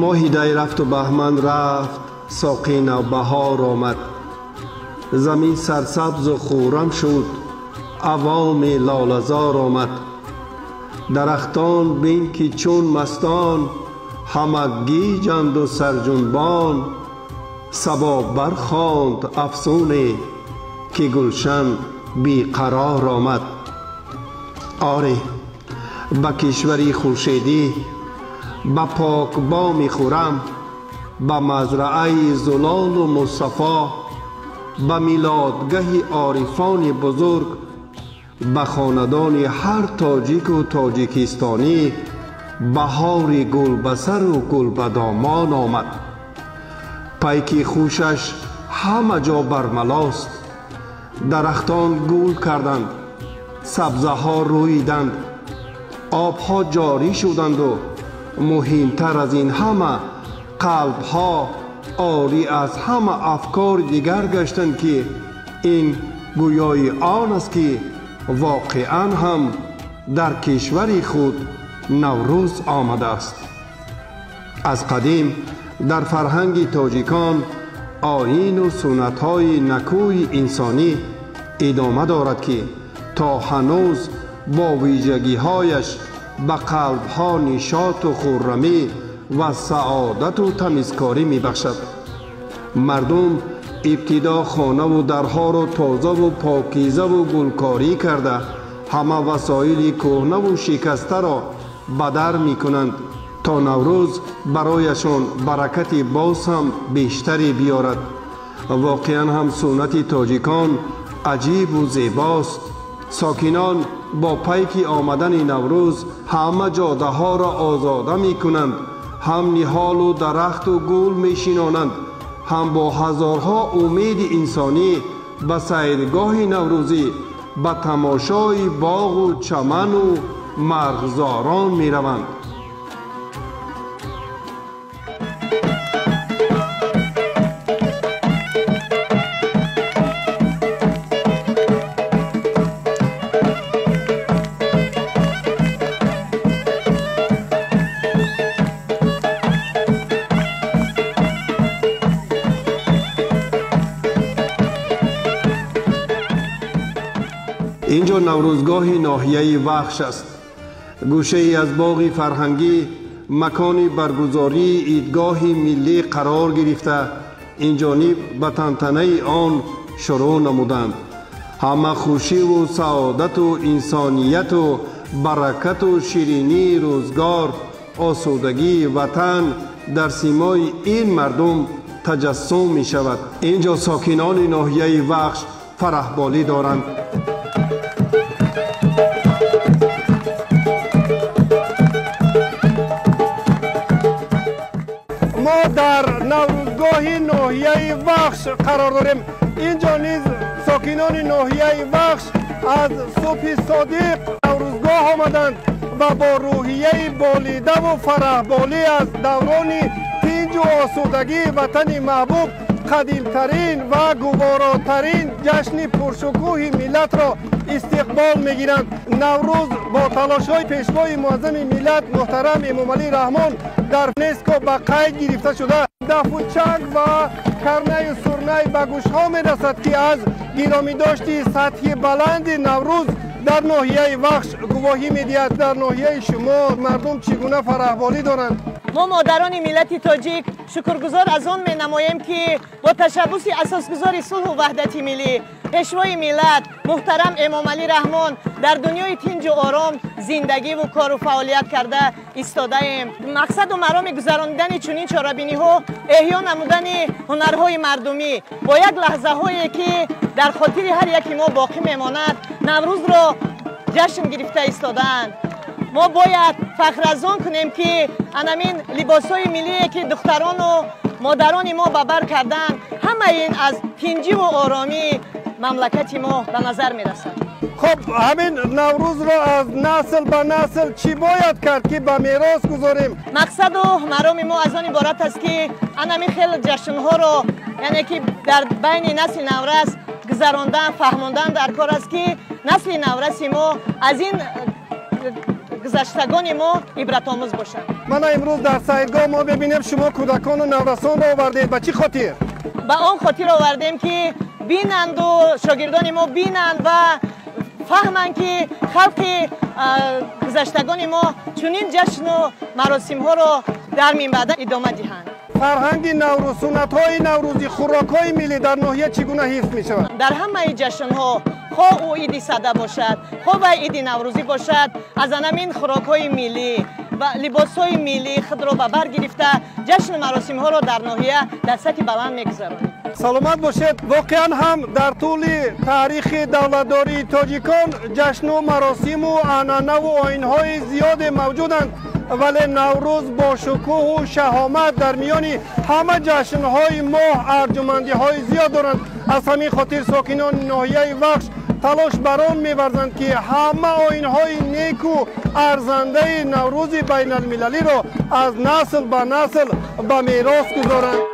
Моҳи дай рафту баҳман рафт, соқи навбаҳор омад. Замин сарсабзу хуррам шуд, авоми лолазор омад. Дарахтон бин ки чун мастон, ҳама гиҷанду сарҷунбон. Сабо бархонд афсуне, ки гулшан беқарор омад. Оре, ба кишвари хуршедӣ, ба покбоми хуррам, ба мазрааи зулолу мусаффо, ба милодгаҳи орифони бузург, ба хонадони ҳар тоҷику тоҷикистонӣ баҳори гулбасару гулбадомон омад. Пайки хушаш ҳама ҷо бармалост. Дарахтон гул карданд, сабзаҳо рӯиданд, обҳо ҷорӣ шуданду муҳимтар аз ин ҳама қалбҳо орӣ аз ҳама афкори дигар гаштанд, ки ин гӯёи он аст, ки воқеан ҳам дар кишвари худ Наврӯз омадааст. Аз қадим дар фарҳанги тоҷикон оину суннатҳои накӯи инсонӣ идома дорад, ки то ҳанӯз бо вижагиҳояш ба қалбҳо нишоту хуррамӣ ва саодату тамизкорӣ мебахшад. Мардум ибтидо хонаву дарҳоро тозаву покизаву гулкорӣ карда, ҳама васоили кӯҳнаву шикастаро ба дар мекунанд, то Наврӯз барояшон баракати боз ҳам бештаре биёрад. Воқеан ҳам суннати тоҷикон аҷибу зебост. Сокинон бо пайки омадани Наврӯз ҳама ҷодаҳоро озода мекунанд, ҳам ниҳолу дарахту гул мешинонанд, ҳам бо ҳазорҳо умеди инсонӣ ба сайргоҳи наврӯзӣ, ба тамошои боғу чаману марғзорон мераванд. Инҷо Наврӯзгоҳи ноҳияи Вахш аст. Гӯшае аз боғи фарҳангӣ макони баргузории идгоҳи миллӣ қарор гирифта, инҷониб ба тантанаи он шурӯъ намуданд. Ҳама хушиву саодату инсонияту баракату ширинии рӯзгор, осудагии ватан дар симои ин мардум таҷассум мешавад. Инҷо сокинони ноҳияи Вахш фараҳболӣ доранд. Мо дар Наврӯзгоҳи ноҳияи Вахш қарор дорем. Инҷо низ сокинони ноҳияи Вахш аз субҳи содиқ Наврӯзгоҳ омаданд ва бо рӯҳияи болидаву фараҳболӣ аз даврони тинҷу осудагии ватани маҳбуб қадимтарин ва гуворотарин ҷашни пуршукӯҳи миллатро истиқбол мегиранд. Наврӯз бо талошҳои пешвои муаззами миллат муҳтарам Эмомалӣ Раҳмон дар ЮНЕСКО ба қайд гирифта шуда, дафу чанг ва карнаю сурнай ба гӯшҳо мерасад, ки аз гиромидошти сатҳи баланди Наврӯз дар ноҳияи Вахш гувоҳӣ медиҳад. Дар ноҳияи шумо мардум чӣ гуна фараҳболӣ доранд? Мо модарони миллати тоҷик шукргузор аз он менамоем, ки бо ташаббуси асосгузори сулҳу ваҳдати миллӣ, пешвои миллат муҳтарам Эмомалӣ Раҳмон дар дунёи тинҷу ором зиндагиву кору фаъолият карда истодаем. Мақсаду мароми гузаронидани чунин чорабиниҳо эҳё намудани ҳунарҳои мардумӣ бо як лаҳзаҳое, ки дар хотири ҳар яки мо боқӣ мемонад, Наврӯзро ҷашн гирифта истодаанд. Мо бояд фахр аз он кунем, ки анамин либосҳои миллие, ки духтарону модарони мо ба бар карданд, ҳамаи ин аз тинҷиву оромии мамлакати мо ба назар мерасад. Хуб, ҳамин Наврӯзро аз насл ба насл чӣ бояд кард, ки ба мерос гузорем? Мақсаду мароми мо аз он иборат аст, ки анамин хеле ҷашнҳоро, яъне ки дар байни насли наврас гузарондан, фаҳмондан дар кор аст, ки насли навраси мо аз ин гузаштагони мо ибратомӯз бошанд. Мана имрӯз дар сайргоҳ мо мебинем шумо кӯдакону наврасонро овардед. Ба чӣ хотир? Ба он хотир овардем, ки бинанду шогирдони мо бинанд ва фаҳманд, ки халқи гузаштагони мо чунин ҷашну маросимҳоро дар минбаъда идома диҳанд. Фарҳанги Наврӯз, суннатҳои наврӯзӣ, хӯрокҳои миллӣ дар ноҳия чӣ гуна ҳифз мешавад? Дар ҳамаи ҷашнҳо, хоҳ ӯ иди сада бошад, хоҳ вай иди наврӯзӣ бошад, аз анамин хӯрокҳои миллӣ ва либосҳои миллӣ худро ба бар гирифта ҷашну маросимҳоро дар ноҳия дар сатҳи баланд мегузаронем. Саломат бошед. Воқеан ҳам дар тӯли таърихи давлатдории тоҷикон ҷашну маросиму анъанаву оинҳои зиёде мавҷуданд, вале Наврӯз бо шукӯҳу шаҳомат дар миёни ҳама ҷашнҳои моҳ арҷумандиҳои зиёд доранд. Аз ҳамин хотир сокинони ноҳияи Вахш талош бар он меварзанд, ки ҳама оинҳои неку арзандаи Наврӯзи байналмилалиро аз насл ба насл ба мерос гузоранд.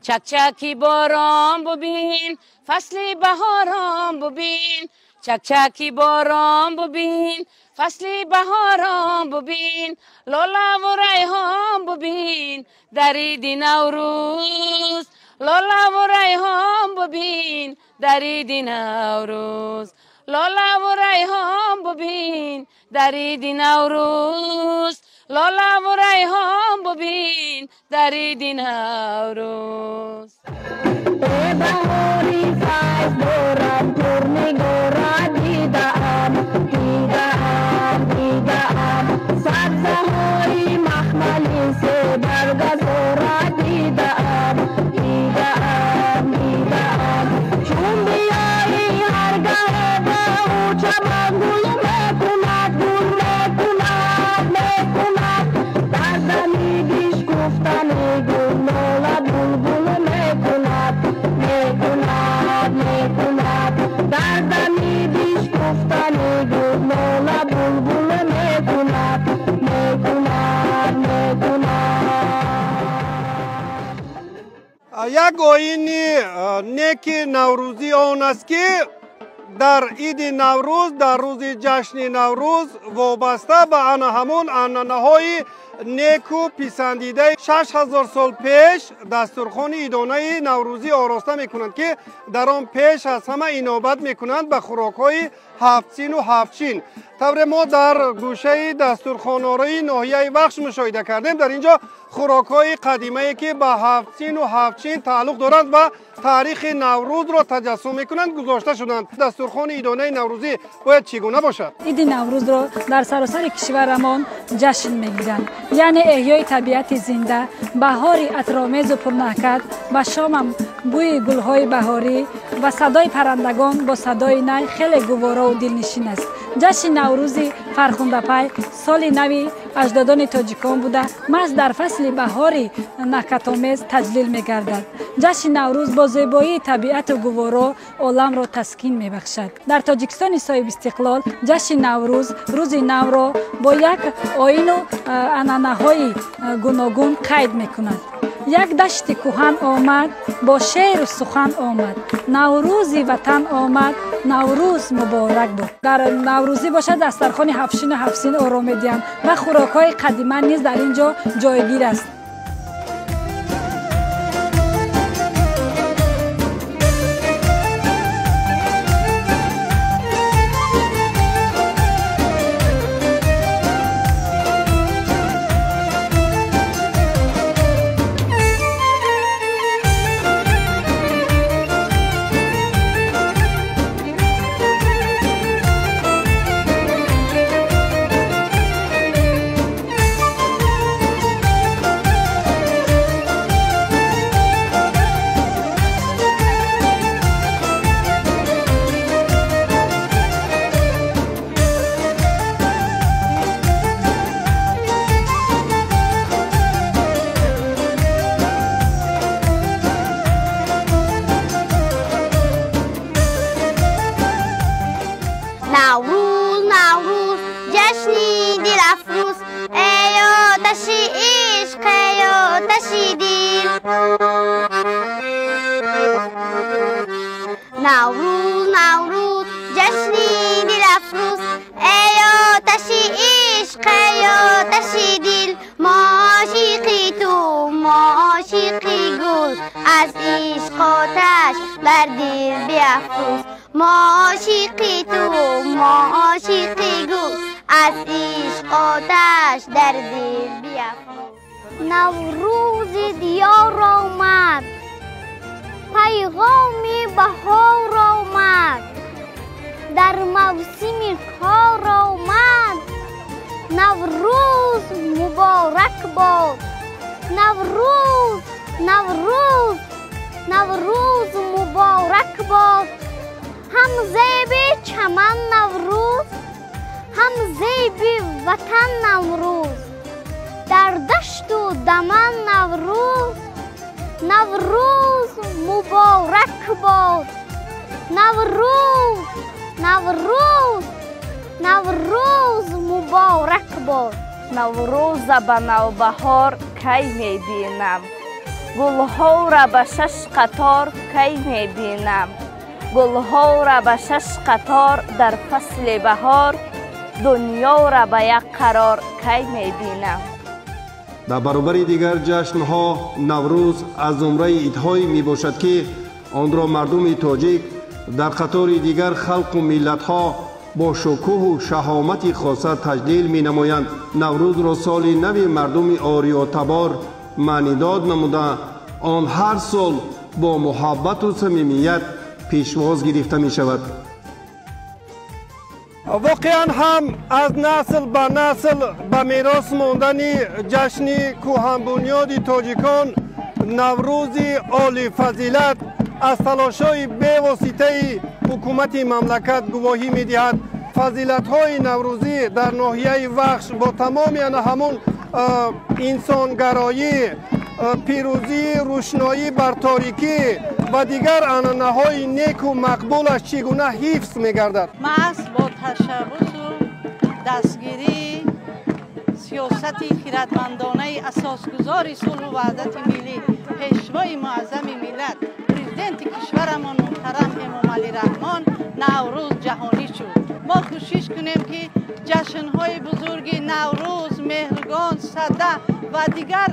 Чакчаки борон бубин, фасли баҳорон бубин. Чакчаки борон бубин, фасли баҳорон бубин. Лолаву райҳон бубин дар иди Наврӯз. Лолаву райҳон бубин дар иди Наврӯз. Лолаву райҳон бубин дар иди Наврӯз. Лолаву райҳон бубин дар иди Наврӯз. Баҳори файз дорад, пурнигора дидаам, дидаам, дидаам. Сабзаҳои махмали себаргазора дидаам, дидаам, дидаам. Чун биёӣ ҳаргаҳ ба ӯ чаман гул мекунад, гул мекунад, мекунад. Дар дами бишкуфтани гул нола булбул мекунад, мекунад, мекунад. Дар дами бишкуфтани гул нола булбул мекунад, мекунад, мекунад. Як оини неки наврӯзӣ он аст, ки дар иди Наврӯз, дар рӯзи ҷашни Наврӯз вобаста ба ана ҳамон анъанаҳои неку писандидаи 6000 сол пеш дастурхони идонаи наврӯзӣ ороста мекунанд, ки дар он пеш аз ҳама инобат мекунанд ба хӯрокҳои ҳафтсину ҳафтчин. Тавре мо дар гӯшаи дастурхонорои ноҳияи Вахш мушоҳида кардем, дар ин ҷо хӯрокҳои қадимае, ки ба ҳафтсину ҳафтчин тааллуқ доранд ва таърихи Наврӯзро таҷассум мекунанд, гузошта шуданд. Дастурхони идонаи наврӯзӣ бояд чӣ гуна бошад? Иди Наврӯзро дар саросари кишварамон ҷашн мегиранд, яъне эҳёи табиати зинда, баҳори атромезу пурнаҳкат ва шомам бӯи гулҳои баҳорӣ ва садои паррандагон бо садои най хеле гуворову дилнишин аст. Ҷашни Наврӯзи фархундапай соли нави аҷдодони тоҷикон буда, маҳз дар фасли баҳори наҳкатомез таҷлил мегардад. Ҷашни Наврӯз бо зебоии табиату гуворо оламро таскин мебахшад. Дар Тоҷикистони соҳибистиқлол ҷашни Наврӯз рӯзи навро бо як оину анъанаҳои гуногун қайд мекунад. Як дашти кӯҳан омад, бо шеъру сухан омад, Наврӯзи ватан омад, Наврӯз муборак буд. Дар наврӯзӣ бошад дастархони ҳафтшину ҳафтсин оро медиҳанд ва хӯрокҳои қадима низ дар ин ҷо ҷойгир аст. Наврӯз, аз ишқ оташ бар дил биафрӯз. Мо ошиқи ту, мо ошиқи гул, аз ишқ оташ дар дил биафрӯз. Наврӯзи диёр омад, пайғоми баҳор омад, дар мавсими кор омад. Наврӯз муборак бод, Наврӯз, Наврӯз, Наврӯз муборак бод. Ҳам зеби чаман Наврӯз, ҳам зеби ватан Наврӯз, дар дашту даман Наврӯз. Наврӯз муборак бод, Наврӯз, Наврӯз, Наврӯз муборак бод. Наврӯза ба навбаҳор кай мебинам, гулҳоро ба шаш қатор кай мебинам, гулҳоро ба шаш қатор дар фасли баҳор, дунёро ба як қарор кай мебинам. Дар баробари дигар ҷашнҳо Наврӯз аз зумраи идҳое мебошад, ки онро мардуми тоҷик дар қатори дигар халқу миллатҳо бо шукӯҳу шаҳомати хоса таҷлил менамоянд. Наврӯзро соли нави мардуми ориётабор маънидод намуда, он ҳар сол бо муҳаббату самимият пешвоз гирифта мешавад. Воқеан ҳам аз насл ба насл ба мерос мондани ҷашни кӯҳанбунёди тоҷикон Наврӯзи олифазилат аз талошҳои бевоситаи ҳукумати мамлакат гувоҳӣ медиҳад. Фазилатҳои наврӯзӣ дар ноҳияи Вахш бо тамоми ана ҳамун инсонгароӣ, пирӯзии рӯшноӣ бар торикӣ ва дигар анъанаҳои неку мақбулаш чӣ гуна ҳифз мегардад. Маҳз бо ташаббусу дастгирии сиёсати хиратмандонаи асосгузори сулҳу ваҳдати миллӣ, пешвои муаззами миллат, президенти кишварамон муҳтарам Эмомалӣ Раҳмон, Наврӯз ҷаҳонӣ шуд. Мо кӯшиш кунем, ки ҷашнҳои бузурги Наврӯз, Меҳргон, Сада ва дигар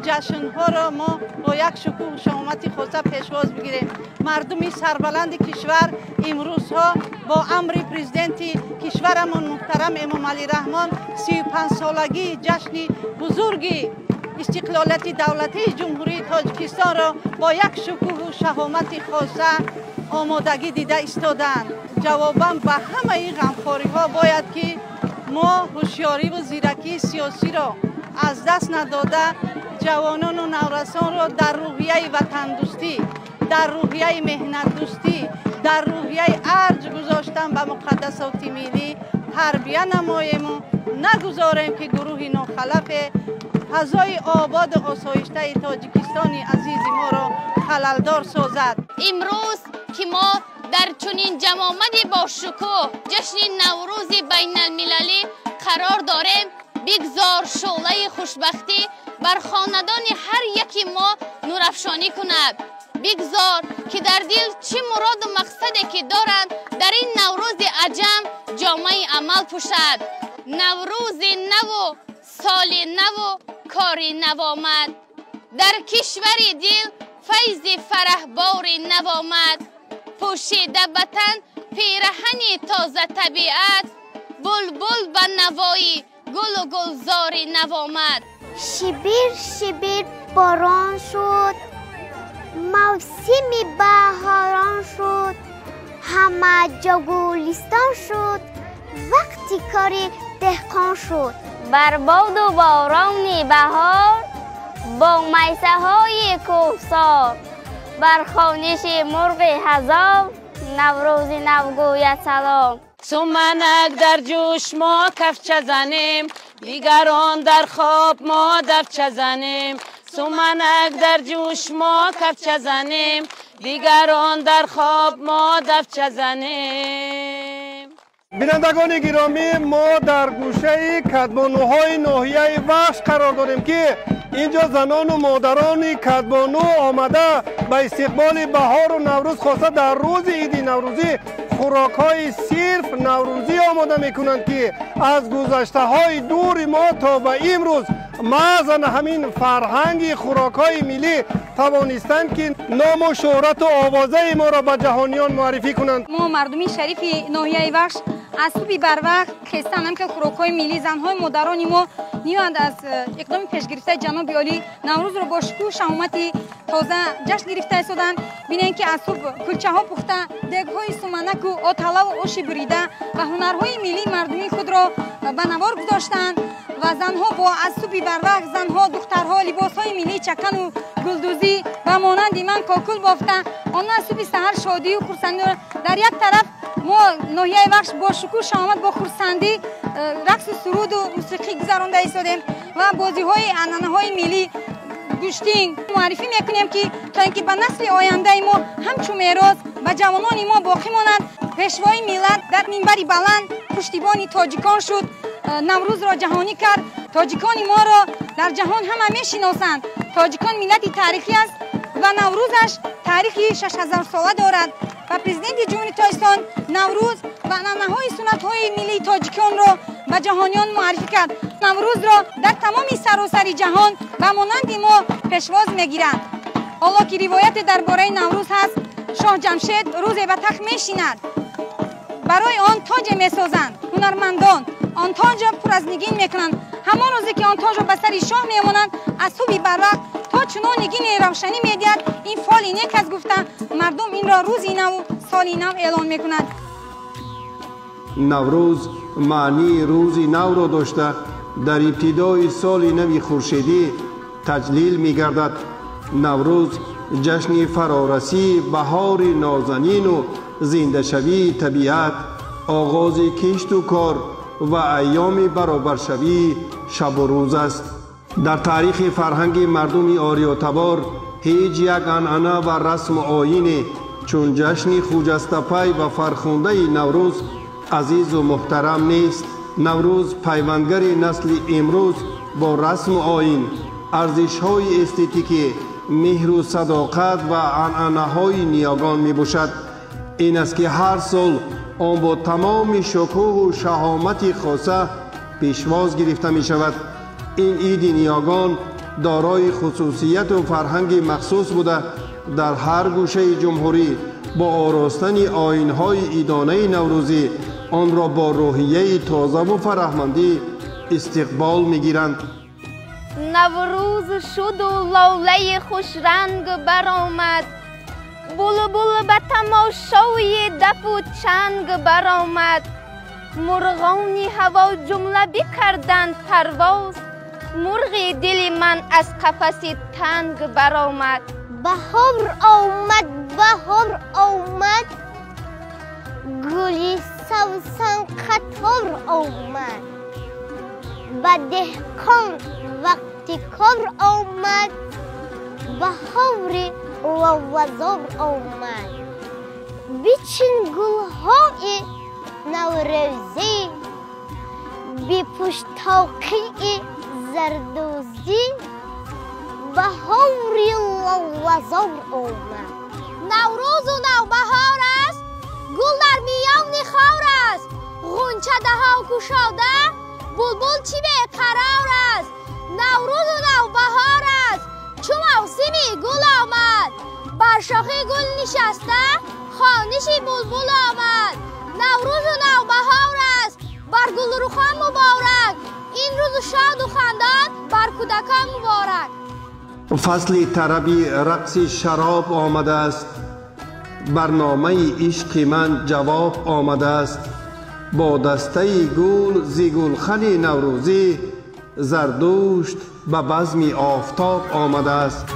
ҷашнҳоро мо бо як шукӯҳу шаҳомати хоса пешвоз бигирем. Мардуми сарбаланди кишвар имрӯзҳо бо амри президенти кишварамон муҳтарам Эмомалӣ Раҳмон 35-солагии ҷашни бузурги истиқлолияти давлатии Ҷумҳурии Тоҷикистонро бо як шукӯҳу шаҳомати хоса омодагӣ дида истодаанд. Ҷавобан ба ҳамаи ин ғамхориҳо бояд, ки мо ҳушёриву зиракии сиёсиро аз даст надода, ҷавонону наврасонро дар рӯҳияи ватандӯстӣ, дар рӯҳияи меҳнатдӯстӣ, дар рӯҳияи арҷ гузоштан ба муқаддасоти миллӣ тарбия намоему нагузорем, ки гурӯҳи нохалафе фазои ободу осоиштаи Тоҷикистони азизи моро халалдор созад. Имрӯз ки мо дар чунин ҷамъомади бошукӯҳ ҷашни Наврӯзи байналмилалӣ қарор дорем, бигзор шӯълаи хушбахтӣ бар хонадони ҳар яки мо нурафшонӣ кунад. Бигзор ки дар дил чӣ муроду мақсаде ки доранд, дар ин Наврӯзи аҷам ҷомаи амал пӯшад. Наврӯзи наву соли наву кори нав омад, дар кишвари дил файзи фараҳбори нав омад. Пӯшида ба тан пираҳани тозатабиат, булбул ба навои гулу гулзори нав омад. Шибир шибир борон шуд, мавсими баҳорон шуд, ҳама ҷо гулистон шуд, вақти кори деҳқон шуд. Бар боду борони баҳор, бо майсаҳои кӯҳсор, бар хониши мурғи ҳазор, Наврӯзи нав гӯяд салом. Суманак дар ҷӯш мо кафча занем, дигарон дар хоб мо дафча занем. Суманак дар ҷӯш мо кафча занем, дигарон дар хоб мо дафча занем. Бинандагони гиромӣ, мо дар гӯшаи кадбонуҳои ноҳияи Вахш қарор дорем, ки инҷо занону модарони кадбону омада ба истиқболи баҳору Наврӯз, хоса дар рӯзи иди наврӯзӣ, хӯрокҳои сирф наврӯзӣ омода мекунанд, ки аз гузаштаҳои дури мо то ба имрӯз Маҳз ҳамин фарҳанги хӯрокҳои миллӣ тавонистанд, ки ному шӯҳрату овозаи моро ба ҷаҳониён муаррифӣ кунанд. Мо мардуми шарифи ноҳияи Вахш аз субҳи барвақт хестан ҳам ки хӯрокҳои миллӣ занҳои модарони мо меоянд аз иқдоми пешгирифтаи ҷаноби олӣ Наврӯзро бо шукӯҳу шаҳомати тоза ҷашн гирифта истоданд. Бинем ки аз субҳ кулчаҳо пухта, дегҳои суманаку оталаву оши бурида ва ҳунарҳои миллии мардумии худро ба навор гузоштанд ва занҳо бо аз субҳи барвақт занҳо, духтарҳо либосҳои миллии чакану гулдӯзӣ ва монанди ман кокул бофта, онҳо аз субҳи саҳар шодию хурсандӣ. Дар як тараф мо ноҳияи Вахш бо шукӯҳ шаҳомат, бо хурсандӣ рақсу суруду мусиқӣ гузаронда истодем ва бозиҳои анъанаҳои миллӣ гӯштин муаррифӣ мекунем, ки то ин ки ба насли ояндаи мо ҳамчун мерос ба ҷавонони мо боқӣ монад. Пешвои миллат дар минбари баланд пуштибони тоҷикон шуд, Наврӯзро ҷаҳонӣ кард. Тоҷикони моро дар ҷаҳон ҳама мешиносанд. Тоҷикон миллати таърихӣ аст ва Наврӯзаш таърихи 6000 сола дорад ва президенти Ҷумҳурии Тоҷикистон Наврӯз ва анъанаҳои суннатҳои миллии тоҷиконро ба ҷаҳониён муаррифӣ кард. Наврӯзро дар тамоми саросари ҷаҳон ба монанди мо пешвоз мегиранд. Ҳоло ки ривояте дар бораи Наврӯз ҳаст, шоҳ Ҷамшед рӯзе ба тахт мешинад, барои он тоҷе месозанд ҳунармандон, он тоҷро пур аз нигин мекунанд. Ҳамон рӯзе ки он тоҷро ба сари шоҳ мемонанд, аз субҳи барвақт то чунон нигини равшанӣ медиҳад, ин фоли нек аст гуфта мардум инро рӯзи наву соли нав эълон мекунад. Наврӯз маънии рӯзи навро дошта, дар ибтидои соли нави хуршедӣ таҷлил мегардад. Наврӯз ҷашни фарорасии баҳори нозанину зиндашавии табиат, оғози кишту кор ва айёми баробаршавии шабу рӯз аст. Дар таърихи фарҳанги мардуми ориётабор ҳеҷ як анъана ва расму оине чун ҷашни хуҷастапай ва фархундаи Наврӯз азизу муҳтарам нест. Наврӯз пайвандгари насли имрӯз бо расму оин, арзишҳои эстетикӣ, меҳру садоқат ва анъанаҳои ниёгон мебошад. Ин аст ки ҳар сол он бо тамоми шукӯҳу шаҳомати хоса пешвоз гирифта мешавад. Ин иди ниёгон дорои хусусияту фарҳанги махсус буда, дар ҳар гӯшаи ҷумҳурӣ бо оростани оинҳои идонаи наврӯзӣ онро бо рӯҳияи тозаву фараҳмандӣ истиқбол мегиранд. Наврӯз шуду лолаи хушранг баромад, булбул ба тамошои дафу чанг баромад. Мурғони ҳаво ҷумла бикарданд парвоз, мурғи дили ман аз қафаси танг баромад. Баҳор омад, баҳор омад, гули савсан қатор омад, ба деҳқон вақти кор омад, баҳори ловазор омад. Бичин гулҳои наврӯзӣ, бипӯш тоқии зардӯзӣ, баҳори ловазор омад. Наврӯзу навбаҳор аст, гул дар миёни хор аст, ғунча даҳон кушода, булбул чӣ беқарор аст. Наврӯзу навбаҳор аст, чу мавсими гул омад, бар шохи гул нишаста, хониши булбул омад. Наврӯзу навбаҳор аст, бар гулрухон муборак, ин рӯзу шоду хандон бар кӯдакон муборак. Фасли тараби рақси шароб омадааст, барномаи ишқи ман ҷавоб омадааст. Бо дастаи гул зи гулхани наврӯзӣ Зардушт ба базми офтоб омадааст.